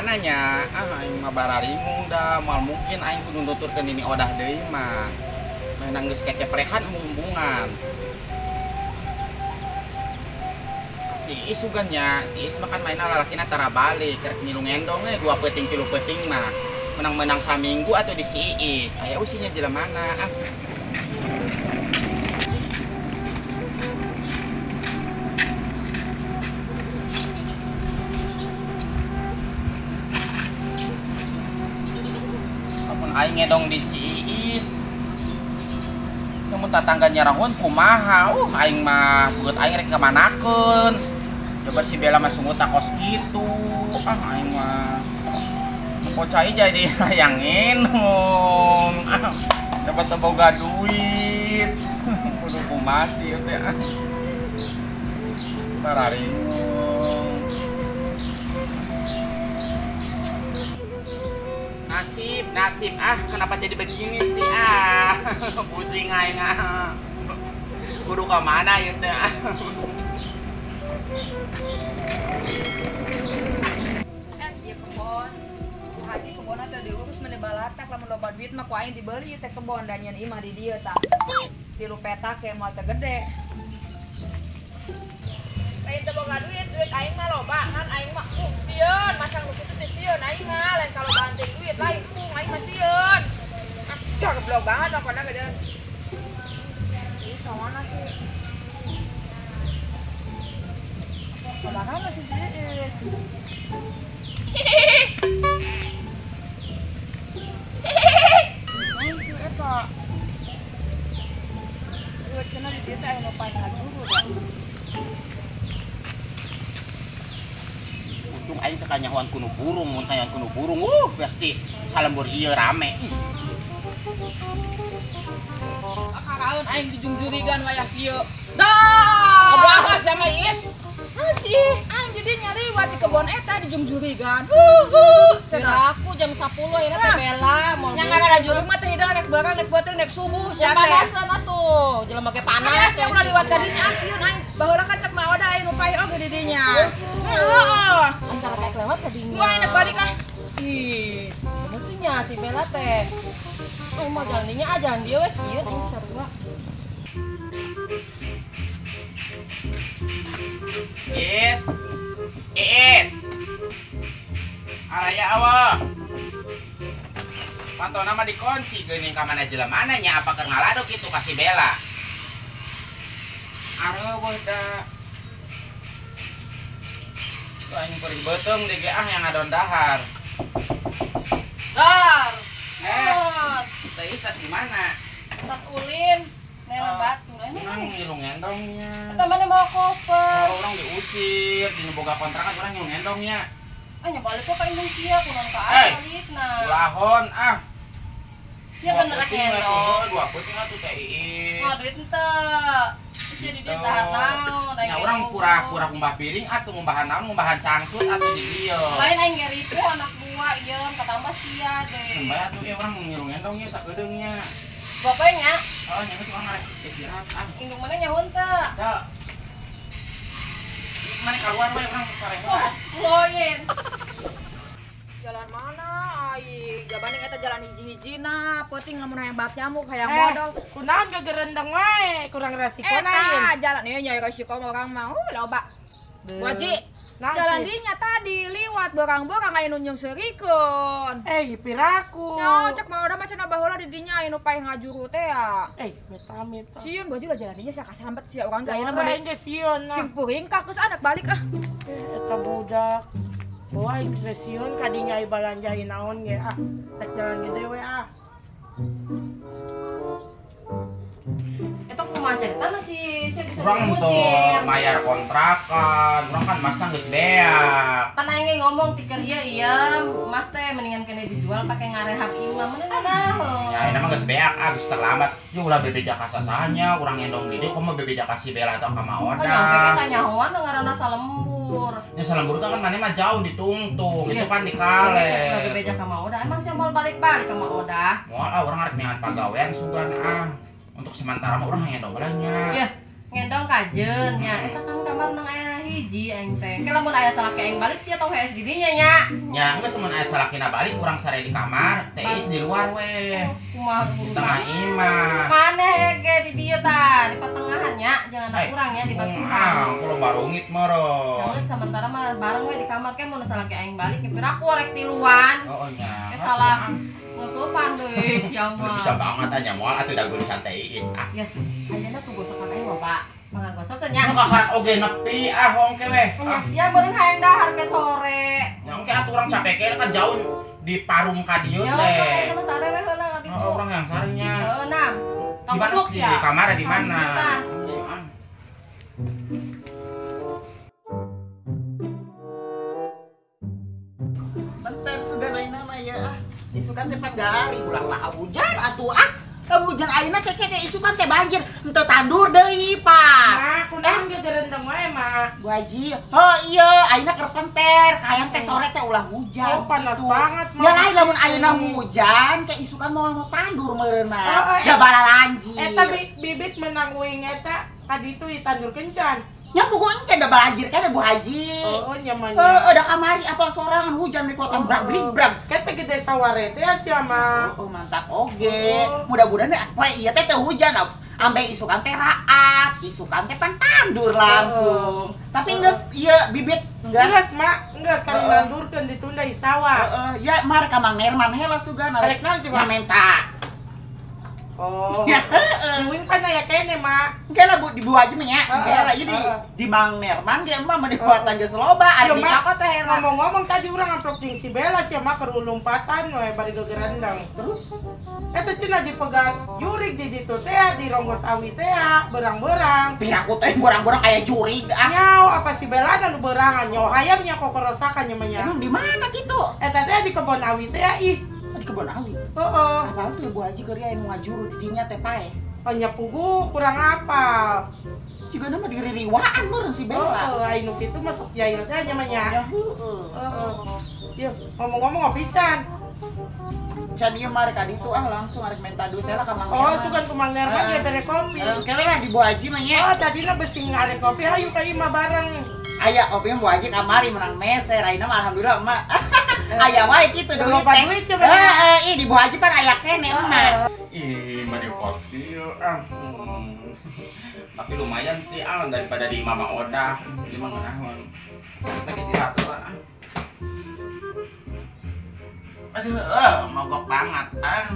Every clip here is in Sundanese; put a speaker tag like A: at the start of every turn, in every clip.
A: mana nya? Ah aing mah bararingung da, moal mungkin aing kudu nuturkeun Nini Odah deui mah. Menang geus kekeprehan embung-embungan. Si Is sugan nya, si Is mah kan mainna lalakina tara balik, rek ngilu ngendong we 2 peuting 3 peuting mah. Menang-menang saminggu atuh di si Is. Aya usinya jelemana ah. Aing ngedong di si Iis. Namun tatangga nyarahun kumaha. Aing mah beut aing rek kamanakeun. Coba si Bella mah sungut kos kitu. Ah aing mah pocai jadi hayang nginum. Ah, dapat teu boga duit. Kudu kumaha sih ieu teh. Bararingung. Nasib, nasib, ah kenapa jadi begini sih ah, pusing aing ah, kudu ke mana ya teh ah.
B: Iya kebon, Bu Haji kebon teh diurus meni balatak, lamun loba duit mah ku aing dibeli teh kebon dan nyen imah di dieu tah, tilu petak ke moal teh gede. Lain teu boga duit, duit aing mah loba, kan aing mah sieun, masang nu kitu teh sieun aing mah, lain kalau banting duit lain embung aing mah sieun. Ah, goblok banget pokona gedean. Ih, kawana sih. Kamana sih si Is? Lain tuh eta. Eueuh cenah di dieu teh aya nu paeh ngajuru da.
A: Untung aing teh kanyahoan kuno burung, mun kanyahoan kuno burung, pasti salembur ieu rame.
B: Karaeun aing dijungjurigan wayah kieu. Dah, ngobrol sama Is. Masih, aing jadi nyaliwat di kebon eta dijungjurigan. Cenah
C: aku jam 10 ayeuna teh Bella moal.
B: Nya ngaran jurug mah teh hidang rek barang rek beuteung rek subuh sia teh.
C: Panasan atuh, jelema ge panas.
B: Sia ulah liwat ka dinya sieun aing. Baheula kan cek mah oda aing nu paeh oge di dinya. Heeh.
C: Antara kayak lewat ka dinya.
B: Gua aing balik ah.
C: Ih, bener tuh nya si Bella teh. Oh, mau jalan dinya ah jalan dia we sieun aing sarua.
A: Is. Is. Araya awak. Pantona mah dikunci geuning ka mana jelemana nya apa keur ngaladok kitu ka si Bella. Areuweuh da. Tuh aing kuring beuteung deui ge ah yang ngadon dahar.
C: Dar.
A: Teh Is tas di mana?
C: Tas ulin. Nelan batu.
A: Urang ngilu ngendongnya.
C: Eta mana bawa koper?
A: Oh, urang diusir, di boga kontrakan urang ngilu ngendongnya.
C: Ah nya balik ka indung sia kunaon ka aing balitna.
A: Ulahon ah.
C: Sia bener ngendong.
A: 2 peuting atuh teh Iis.
C: Moal duit henteu. Sia di dieu tahan naon.
A: Nya urang pura-pura ngumbah piring atuh ngumbahan naon ngumbahan cangcut atuh di dieu.
C: Lain aing ge ripuh anak buah ieu katambah sia deh.
A: Bae atuh ieu urang ngilu ngendong ieu sakedeungnya.
C: Bapaknya?
A: Oh, nya geus urang arek istirahat ah.
C: Indung mana nyaho henteu?
A: Teu. Mana keluar we urang sareho.
C: Loyen.
B: Jalan mana aing? Jaban eta jalan hiji-hijina, peuting lamun hayang bat nyamuk hayang modal.
D: Kunaon gagerendeng wae, kurang resiko lain.
B: Eta jalan ieu nya resiko mah urang mah loba. Wajib. Jalan dinya tadi liwat borang-borang aya nu nyeungseurikeun.
D: Piraku.
B: Nya cek mah urang mah cenah baheula di dinya aya nu paeh ngajuru teh ya.
D: Meta.
B: Sieun baju lah jalan dinya sia kasambet sia urang ge ayeuna mah
D: geus sieun.
B: Sing puringkak geus anak balik ah.
D: Eta budak. Wah, aing geus sieun ka dinya balanjain naon ge ah. Rek jalan gede we ah.
C: Eta kumaha caritana sih, sia bisa
A: urang tuh mayar kontrakan, urang kan masna geus beak.
C: Pan aing ge ngomong ti keur ieu iya, mas teh mendingan kene dijual pake ngarehab imah meureun naon.
A: Ya ayeuna mah geus beak ah geus terlambat. Yo ulah bebeja ka sasahnya, urang ngendong di dieu komo bebeja ka si Bella atau ka Ma Oda.
C: Oh nyampe ge kanyahoan ngaranna salembur.
A: Ya salembur kan maneh mah jauh ditungtung, itu kan di kale.
C: Ulah bebeja ka Ma Oda, emang sia moal balik-balik ka Ma Oda.
A: Moal ah urang arek neangan pagawean sugan ah. Untuk sementara mah urang ngendong heula nya.
C: Iya. Ngendong kajen nya eta kan kamar nang aya hiji aing teh. Ke lamun aya salaki aing balik sia tong hees di dinya nya.
A: Nya geus mun aya salakina balik urang sare di kamar, teh Is di luar weh.
C: Kumaha
A: di tengah imah.
C: Maneh ge di dieu tah, di pertengahan nya, jangan urang nya di baturan.
A: Kulo barungit moro.
C: Geus sementara mah bareng we di kamar ke mun salaki aing balik piraku rek tiluan.
A: Oh nya.
C: Ke salah ngeutupan deui sia mah.
A: Bisa banget aja moal atuh da geulisan teh Is ah.
C: Ya, ayeuna tuh gosokan aing mah, Pak. Mangga gosok teh nya.
A: Nu kakarak oge nepi ah hongke weh.
C: Nya sia beureun hayang dahar ke sore.
A: Nya engke atuh urang capek ke kan jauh di parung ka dieu teh.
C: Ya, sok sare we heula ka ditu.
A: Heeh, urang yang sare nya.
C: Heeh, nah.
A: Di mana sih? Di kamar di mana?
E: Bentar sudah lain nama ya. Isukan teh pan gari ulah lah hujan atuh ah. Hujan ayeuna keke ke isukan teh banjir henteu tandur deui, Pak.
D: Nah, kunaon ge gerendeng wae, Mak.
E: Bu Haji. Oh iya, ayeuna keur penter, hayang teh sore teh ulah hujan.
D: Oh, panas
E: gitu.
D: Banget, Mak.
E: Ya lain lamun ayeuna hujan ke isukan moal mau tandur meureunna.
D: Oh,
E: ya balalanjir.
D: Eta bibit menang uing eta ka ditu ditandur kencan.
E: Ya pugu encen da balanjir kan Bu Haji.
D: Oh, nyamannya.
E: Heeh, da kamari apal sorangan hujan di kota brag brig brag.
D: Kete gede saware teh sia mah.
E: Oh, mantap oge. Mudah-mudahan poe ieu teh teu hujan ambe isukan teh raat, isukan teh pan tandur langsung. Tapi geus ieu bibit geus.
D: Geus, Mak, geus kali nandurkeun ditunda di sawah.
E: Heeh, ya mar ka Mang Nerman heula sugan
D: arek naon sih, Mak?
E: Menta.
D: Oh. Uing pan aya kene, Mak.
E: Engke lah Bu di Bu Haji mah nya. Engke lah ieu di Mang Nerman ge mah mah dibuatan geus loba, ari di cakot teh heula.
D: Ngomong-ngomong tadi urang amplop jeung si Bella sia mah keur lompatan we bari gegerendang.
E: Terus
D: eta cenah dipegat jurig di ditu teh di ronggos awi teh berang-berang.
E: Piraku teh berang-berang aya jurig ah.
D: Nyau apa si Bella nu berangan nyaw hayam nya kokorosakan nya mah nya.
E: Emang di mana kitu?
D: Eta teh di kebon awi teh ih.
E: Di kebon awi.
D: Heeh.
E: Apal tuh Bu Haji keur aya nu ngajuru di dinya teh pae.
D: Oh nya pugu kurang apal.
E: Jiga mah diririwaan meureun si Bella.
D: Heeh, aya nu kitu masuk jail teh nya mah nya.
E: Ya heeh.
D: Heeh. Ieu ngomong-ngomong ngopi can.
E: Can ieu mah rek ka ditu ah langsung arek menta duit teh lah ka Mang Nerman.
D: Oh, sugan ku Mang Nerman ge bere kopi.
E: Engke we lah di Bu Haji mah nya.
D: Oh, tadina beusi ngarek kopi hayu ka imah bareng.
E: Aya kopi mah Bu Haji kamari menang meser ayeuna mah alhamdulillah emak. Aya wae kitu duit teh. Heeh, ih di Bu Haji pan aya kene emak.
A: Ih, mari kopi ah. Tapi lumayan sih ah daripada di Mama Oda. Di Mama Nahon. Lagi istirahat lah. Aduh, mogok banget. Ah.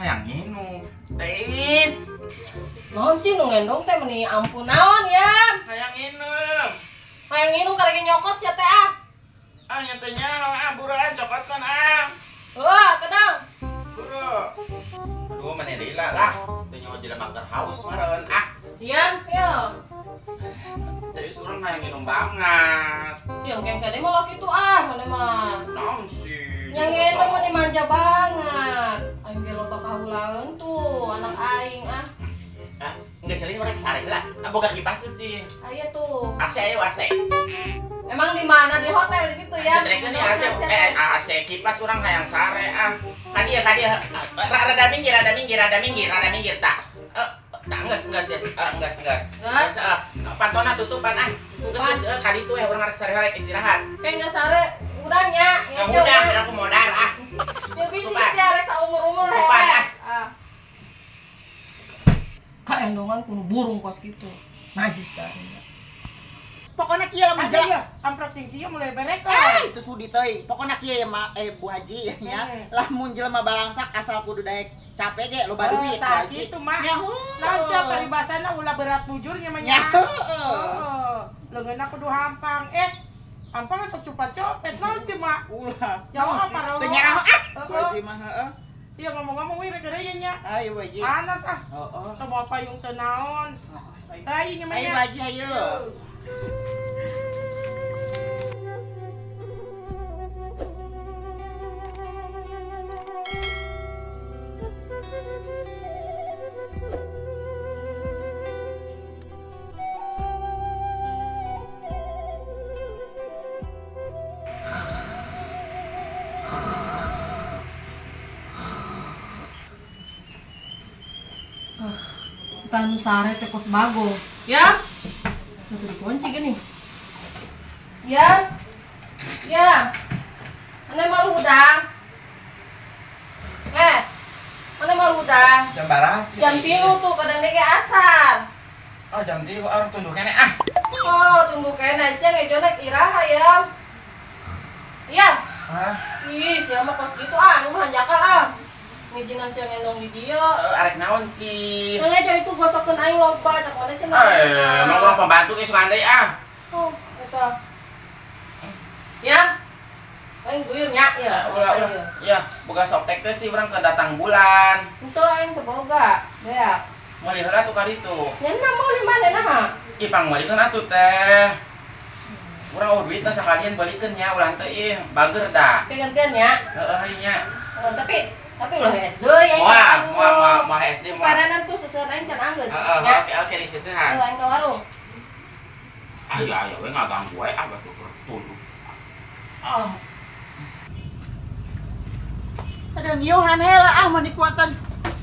A: Hayang nginum. Teis.
C: Naon sih nu ngendong teh meni ampun naon ya.
A: Hayang nginum.
C: Hayang nginum karek nyokot sia teh ah.
A: Ah nya teh nya ah buruan cokotkeun ah.
C: Heuh, kedang.
A: Buru. Aduh meni lila lah. Teh nyawa jelema keur haus meureun ah.
C: Diam, yo.
A: Teis urang hayang nginum banget.
C: Yang kengke mah kitu ah, maneh mah.
A: Naon sih?
C: Yang eta mah manja banget. Aing ge loba kahulaeun tuh anak aing ah.
A: Ah, geus sering urang sare heula. Ah boga kipas teh sih.
C: Aya tuh.
A: AC ayo AC.
C: Emang di mana? Di hotel di ditu ya?
A: Cetrekeun ya AC. AC kipas urang hayang sare ah. Ka dieu ka dieu. Rada minggir, rada minggir, rada minggir, rada minggir tah. Tah geus geus geus geus geus. Geus pantona tutupan ah. Geus geus ka ditu we urang arek sare heula istirahat.
C: Kayak geus sare urang nya.
A: Ya udah, aku modar ah.
C: Ya bisi sih arek saumur-umur
A: Tutupan ah.
C: Ah. Kaendongan kudu burung kos gitu. Najis dari.
E: Pokoknya kieu lamun
D: jelema amprok jeung sieu mulai berek.
E: Ah, itu sudi teuing. Pokoknya kieu ya Bu Haji nya. Lamun jelema balangsak asal kudu daek capek ge loba duit.
D: Tah kitu mah. Naon cia paribasana ulah berat bujur nya mah nya. Heeh. Leungeunna kudu hampang. Hampang sok cupat copet naon sih mak?
E: Ulah.
D: Jauh apa
E: teu nyaraho ah. Bu Haji mah heeh.
D: Iya ngomong-ngomong wih rek nya nya.
E: Ayo Bu Haji.
D: Panas ah.
E: Heeh.
D: Teu mau payung teu naon. Ayo nya mah.
E: Ayo Bu Haji ayo.
C: Entah nu sare teh kos bago. Ya. Tuh dikunci gini. Ya. Ya. Mana malu hudang? Mana malu hudang?
A: Jam barasi.
C: Jam 3 tuh kadang dege asar.
A: Oh, jam 3 orang tunduh kene ah.
C: Oh, tunduh kene sia ngejonek iraha ya. Iya.
A: Hah?
C: Ih, sia mah kos gitu ah, nu mah hanjakal ah. Ngijinan sia ngendong di dieu.
A: Arek naon sih?
C: Ngejo itu gosokeun aing loba cak mana cenah.
A: Emang urang pembantu ge suka andai ah.
C: Oh, eta. Ya. Aing guyur nya ya.
A: Ulah ulah. Ya, boga soptek teh sih urang ke datang bulan.
C: Henteu aing teu boga. Beak.
A: Meuli heula tuh kali itu.
C: Nya meuli mana naha?
A: Ih, pangmeulikeun atuh teh. Urang eueuh duitna sakalian balikeun nya ulah teu ih, bager da.
C: Gantian nya.
A: Heeh, hayu nya.
C: Tapi ulah SD ya.
A: Moal, moal moal moal SD moal.
C: Paranan tuh seuseuhan aing can anggeus.
A: Heeh, oke oke diseusehan.
C: Heuh, aing ka warung.
A: Ayo ayo we ngaganggu wae ah batu tunduh. Ah.
E: Ada ngiuhan heula ah mun dikuatan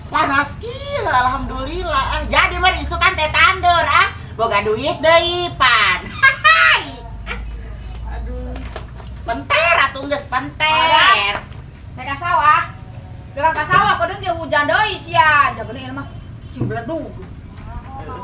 E: panas kieu alhamdulillah ah jadi mah isukan teh tandur ah boga duit deui pan. Aduh. Penter atuh geus penter.
B: Nek ka sawah. Geura ka sawah kudu ge hujan deui sia. Jageuna ieu mah sing bledug.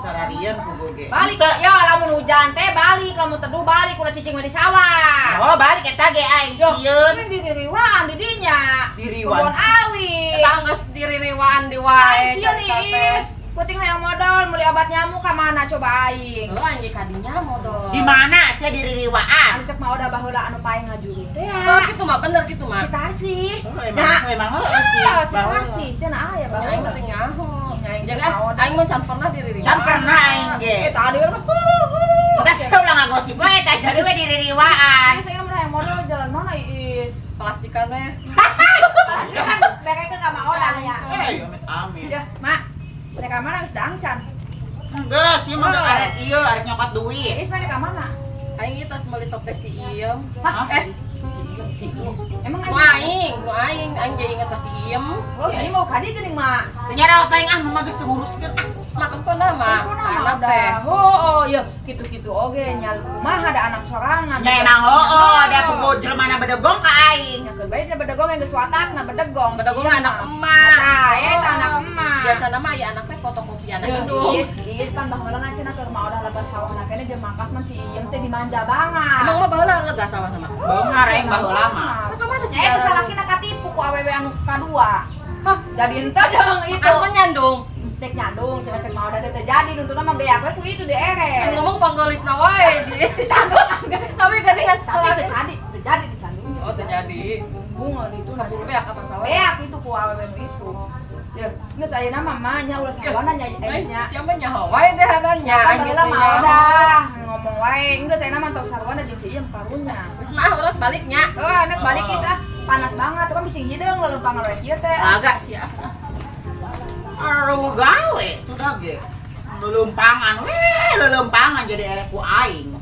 E: Sararian ku ge.
B: Balik ya lamun hujan teh balik, lamun teduh balik ulah cicing mah di sawah.
E: Oh, balik eta ge aing sieun.
B: Ini diririwaan di dinya.
E: Diriwaan.
B: Kebon awi.
C: Eta geus diririwaan di wae.
B: Sieun Is. Puting hayang modal meuli obat nyamuk ka mana coba aing.
C: Heuh aing ge kadinya modal.
E: Di mana sia diririwaan?
B: Anu cek mah udah baheula anu paeng ngajuru teh.
C: Oh, kitu mah bener kitu mah.
B: Si Tarsi.
E: Oh, emang emang heuh sih.
B: Si Tarsi cenah aya baheula.
C: Aing teh nyaho. Jangan aing mah can pernah diririwaan.
E: Can pernah aing ge.
B: Tadi mah.
E: Kita sia ulah ngagosip wae teh jadi we diririwaan.
B: Iis aing mah hayang modal jalan mana Iis?
C: Plastikan we.
B: Plastikan mereka ka mah odah ya.
E: Eh, amit amit.
B: Ya, Mak. Rek ka mana geus daang can?
E: Geus, ieu mah arek ieu, arek nyokot duit.
B: Iis mana ka mana?
C: Aing ieu tos meuli soptek si Iem.
B: Hah?
E: Si Iem, si Iem.
B: Emang
C: aing, nu aing, aing jadi inget si Iem.
B: Oh, si Iem mau ka dieu geuning, Mak.
E: Teu nyaraot aing ah, mah geus teu nguruskeun ah.
C: Mak empon mah. Anak teh.
B: Oh, ya kitu-kitu oge nya kumaha ada anak sorangan.
E: Nya emang heueuh, ada pugu jelema bedegong ka aing.
B: Nya keun bae bedegong yang geus watakna bedegong.
C: Bedegong anak emak.
B: Tah, eta anak emak.
C: Biasana mah aya anak teh fotokopian hidung.
B: Iis, Iis pan baheula cenah keur mah udah lega sawahna keneh jeung mangkas mah si Iem teh dimanja banget.
C: Emang mah baheula lega sawah sama?
E: Beunghar aing baheula mah.
C: Ka mana sih?
B: Nya eta salakina katipu ku awewe anu kadua. Hah, jadi henteu jeung itu.
C: Aku nyandung.
B: Tek nyandung cenah cek mah udah teh jadi nuntuna mah beak we ku itu diere.
C: Ngomong panggelisna wae di
B: dicandung.
C: Tapi geuningan
B: tapi teu jadi, teu jadi dicandungnya.
C: Oh, teu jadi.
B: Bunga itu
C: kabur beak apa sawah?
B: Beak itu ku awewe nu itu. Ya, geus ayeuna mah mah nya ulah sawana nya Iis nya.
C: Siapa nyaho wae teh nya.
B: Kan baheula mah udah ngomong wae. Geus ayeuna mah tos sarwana jeung si Iem karunya.
C: Geus mah urang balik nya.
B: Heuh, anak balik Is ah. Panas banget tuh kan bisi hideung leumpang we kieu teh.
C: Agak sih ah.
E: Aduh gawe tuh dah ge. Lelempangan we, lelempangan jadi erek ku aing.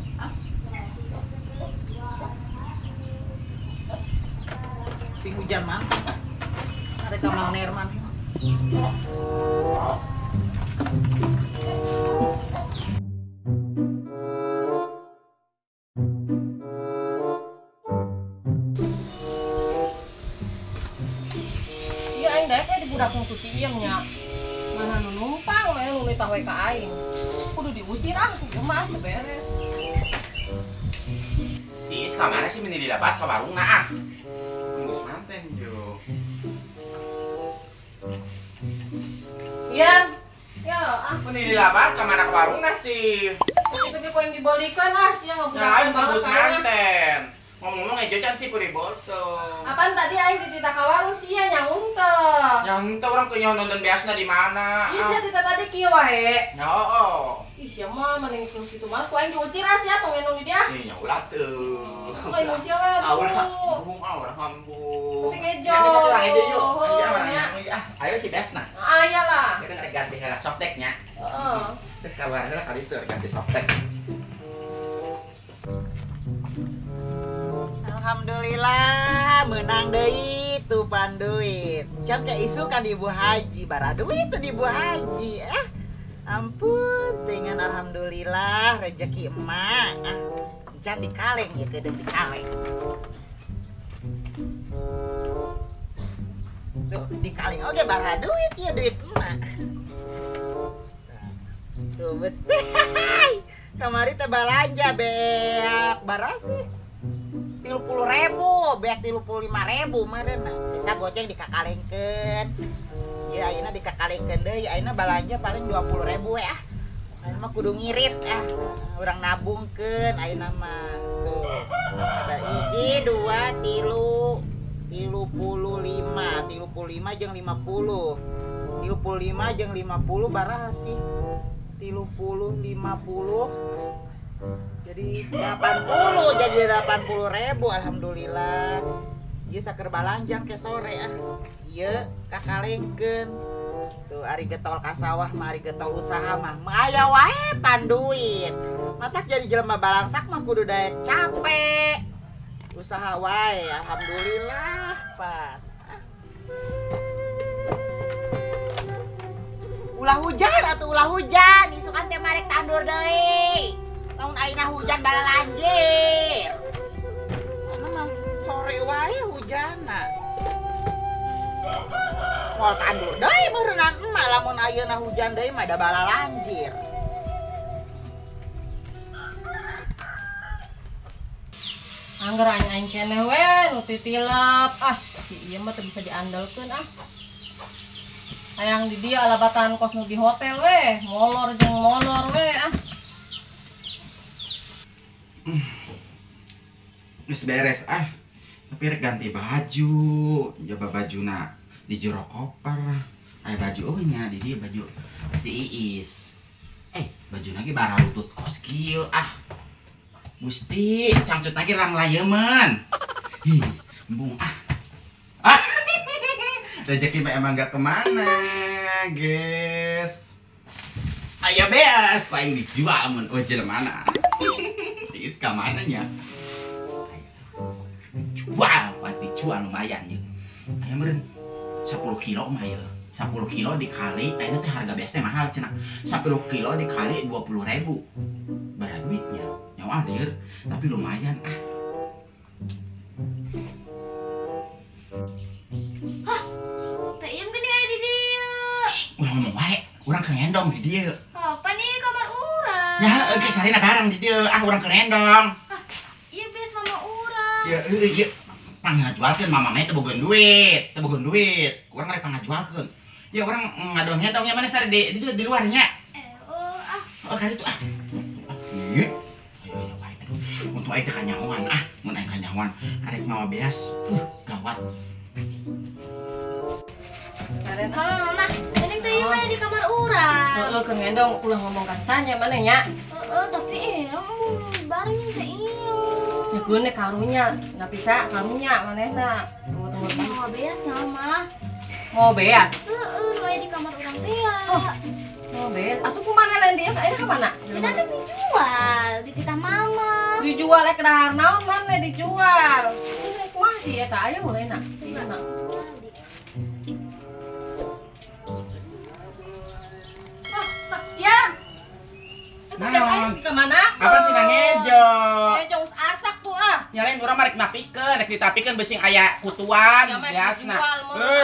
E: Sing hujan mah. Arek ka Mang Nerman.
C: Iya aing daek we dibudak ku si Iem nya. Mana nu numpang we nu nitah we ka aing. Kudu diusir ah, kumaha teu beres.
A: Si Is ka mana sih meni didapat ka warungna ah. Geus manten jo.
C: Iya. Ya, ah.
A: Meni dilabat ka mana ka warungna sih?
C: Itu ge poin dibalikan ah sia ngabudak.
A: Lain geus manten. Ngomong-ngomong ejo can sih puri botol.
C: Apaan tadi aing dititah ka warung sia nyangung teh.
A: Nyangung teh urang teu nyaho nonton biasna di mana.
C: Ih sia tita tadi kieu wae.
A: Nya heueuh.
C: Ih sia mah mending terus itu mah ku aing diusir ah sia tong ngendong di dia.
A: Ih nya ulah teu.
C: Ku aing usir we.
A: Ah ulah. Hubung ah urang hambung.
C: Tapi ngejo.
A: Ya geus atuh urang ejo yuk. Ayo urang nyangung ah. Ayo si biasna.
C: Aya lah.
A: Kita rek ganti heula softtek nya.
C: Heeh.
A: Terus kabar heula kali itu rek ganti softtek.
E: Alhamdulillah menang deui tupan duit. Can ke isu kan Ibu Haji, bara duit tuh Ibu Haji. Ampun, dengan alhamdulillah rezeki emak. Ah, jangan dikaleng ya, kedeng dikaleng. Tuh, dikaleng oke barah duit ya duit emak. Tuh, mesti. Kamari teh balanja beak barah sih. 30.000, beak 35.000 meureun. Sisa goceng dikakalengkeun. Ya ayeuna dikakalengkeun deui, ayeuna balanja paling 20.000 we ah. Ayeuna mah kudu ngirit ah. Urang nabungkeun ayeuna mah. Tuh. 1, 2, 3, 35, 35 jeung 50. 35 jeung 50 baraha sih? 30, 50. Jadi 80, jadi 80.000 alhamdulillah. Ieu saker balanjang ke sore ah. Ieu kakalengkeun. Tuh ari getol ka sawah mah ari getol usaha mah aya wae panduit. Matak jadi jelema balangsak mah kudu daek capek. Usaha wae alhamdulillah pan. Ulah hujan atuh ulah hujan, isukan teh marek tandur deui. Lamun ayeuna hujan balalanjir. Mana mah sore wae hujanna. Moal tandur deui meureunnan emak lamun ayeuna hujan deui mah da balalanjir.
C: Angger aing keneh we nu titilep. Ah, si ieu mah teu bisa diandalkeun ah. Hayang di dieu alabatan kos nu di hotel we, molor jeung molor we ah.
A: Geus beres ah. Tapi rek ganti baju, coba bajuna di jero koper. Aya baju eueuh nya di dieu baju si Iis. Bajuna ge baralutut kos kieu ah. Gusti, cangcut lagi lang layeman. Hi, embung ah. Ah. Rezeki mah emang gak kemana, guys. Ayo beas, paling dijual mun oh jelema mana. Si Iis ka mana nya? Dijual, dijual lumayan ye. Aya meureun 10 kilo mah ye. 10 kilo dikali, ayeuna teh harga beas teh mahal cenah. 10 kilo dikali 20.000. Bara duitnya. Nyawa lieur, tapi lumayan ah.
F: Hah? Teh Iyem geuning aya di dieu.
A: Shh, urang ngomong wae, urang keur ngendong di dieu.
F: Apa nih kamar urang?
A: Ya, heueuh sarina barang di dieu. Ah, urang keur ngendong.
F: Hah, ieu beas mama urang.
A: Ya, heueuh ieu. Pangajualkeun mama mah teu boga duit, teu boga duit. Urang rek pangajualkeun. Ya urang ngadong-ngendongnya mana sare di luarnya.
F: Oh ah.
A: Oh, kali itu ah. Ieu. Untuk aing teh kanyahoan ah, mun aing kanyahoan arek mawa beas, gawat.
F: Mama, mama, geuning teh ieu mah di kamar urang.
C: Heeh, keur ngendong ulah ngomong kasanya maneh nya.
F: Heeh, tapi bareng teh ieu.
C: Ya geune karunya, napisa karunya manehna. Tunggu
F: mawa beas nya, Mama.
C: Mau beas?
F: Heeh, nu aya di kamar urang teh ya.
C: Oh. Mau beas? Atuh kumaha lain dia? Ayeuna ka mana?
F: Cenah teh dijual di titah mama.
C: Dijual rek dahar naon maneh dijual? Ini kumaha sih eta aya we na? Si na. Ya. Naon? Ka mana?
A: Apa cenah ngejo?
C: Ngejo asak tuh ah.
A: Nyalain urang mah rek napikeun, rek ditapikeun beusi aya kutuan beasna.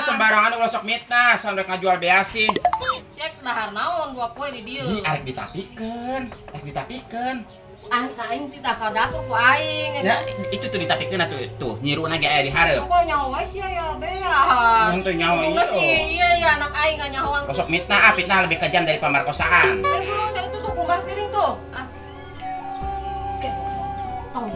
A: Sembarangan ulah sok mitnah, sampe ngajual beas sih.
C: Cek dahar naon 2 poe di dieu.
A: Ih, arek ditapikeun, arek ditapikeun.
C: Ah, aing titah ka dapur ku aing.
A: Ya, itu tuh ditapikeun atuh tuh, nyiruna ge aya di hareup.
C: Kok nyaho wae sia ya beas.
A: Mun teu nyaho ieu.
C: Sih, iya ya anak aing ka nyahoan.
A: Sok mitnah ah, fitnah lebih kejam dari pamarkosaan.
C: Aing gulung itu tuh kumbah piring tuh. Ah. Oke. Tong.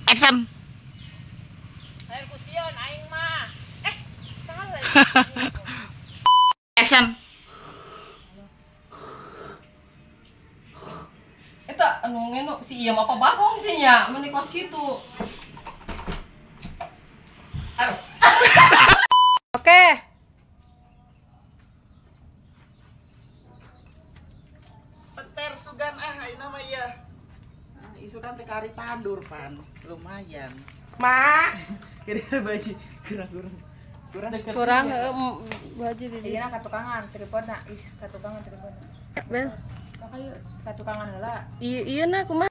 E: Action.
B: Aing kusion aing mah. Salah.
E: Action.
C: Eta anu ngeno si ieu mah apa bagong sih nya, mun kos kitu. Oke.
E: Peter sugan ah ayeuna mah ieu. Isukan teh kari tandur pan, lumayan.
D: Mak,
E: Kira baji kurang kurang. Kurang.
C: Kurang baji di.
B: Iya ka tukangan tripodna, ih ka tukangan tripodna.
C: Bel.
B: Sok ayo ka tukangan heula.
C: Iya na kumaha